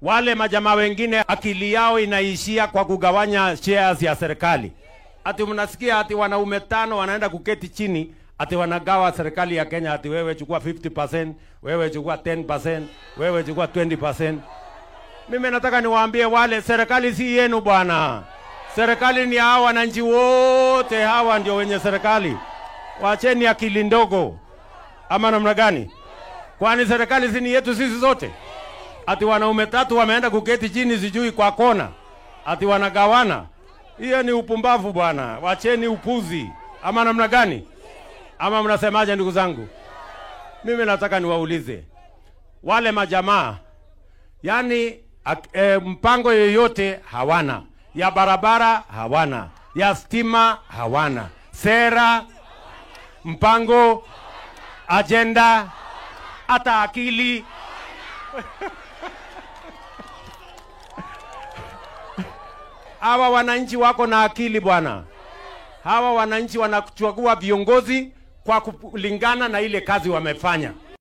Wale majamaa wengine akili yao inaishia kwa kugawanya shares ya serikali. Ati mnasikia ati wanaume tano wanaenda kuketi chini ati wanagawa serikali ya Kenya, ati wewe chukua 50%, wewe chukua 10%, wewe chukua 20%. Mimi nataka niwaambie wale, serikali si yenu bwana. Serikali ni hawa wananchi wote, hawa ndio wenye serikali. Wacheni akili ndogo, ama namna gani? Kwani serikali si ni yetu sisi zote? Ati wanaume tatu wameenda kuketi chini sijui kwa kona, ati wanagawana. Hiyo ni upumbavu bwana, wacheni upuzi, ama namna gani? Ama mnasemaje ndugu zangu? Mimi nataka niwaulize wale majamaa, yani mpango yoyote hawana, ya barabara hawana, ya stima hawana, sera, mpango, ajenda, hata akili. Hawa wananchi wako na akili bwana. Hawa wananchi wanachagua viongozi kwa kulingana na ile kazi wamefanya.